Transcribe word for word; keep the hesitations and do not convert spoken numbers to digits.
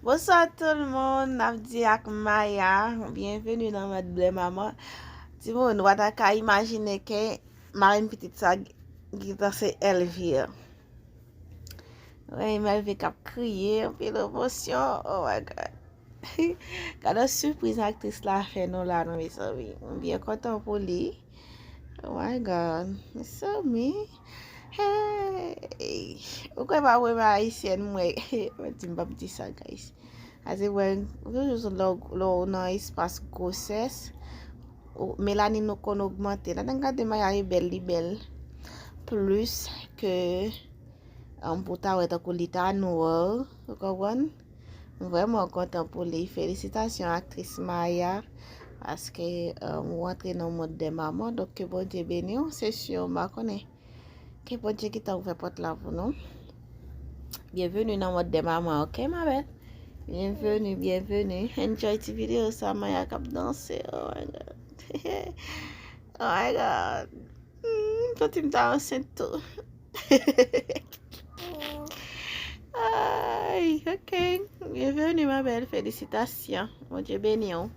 Bonswa tout moun, n ap di ak Maya, byenveni nan mòd bèl manman. Timoun, w ata ka imajine ke marenn pitit sa gentan se Elvire. Wi, Elvire k ap kriye, anpil emosyon, oh my God. Gade sipriz aktris la fè nou la non mezanmi. M byen kontan pou li. Oh my God, mezanmi. Hey, ou kwè pa mwen menm ayisyèn mwen? Mwen di m p ap di sa guys. Ase mwen toujou lè w nan espas gwosès, melanin nou konn ogmante. Lè n gade Maya e bèl, li bèl plis ke um, pou ta wè tankou li ta nwa, ou konprann? M vrèman kontan pou li. Felisitasyon aktris Maya, paske um, ou antre nan mond dè manman, donk ke Bondye beni w, se si m pa konnen. Ke Bondye ki ta ouvè pòt la pou nou. Byenveni nan mond dè manman, ok ma bèl? Byenveni, byenveni. Enjoy ti videyo sa, Maya k ap danse. Oh my God. Oh my God. Hmm, santi m ta ansent tou. Ay, ok. Byenveni ma bèl, felisitasyon. Bondye beni w.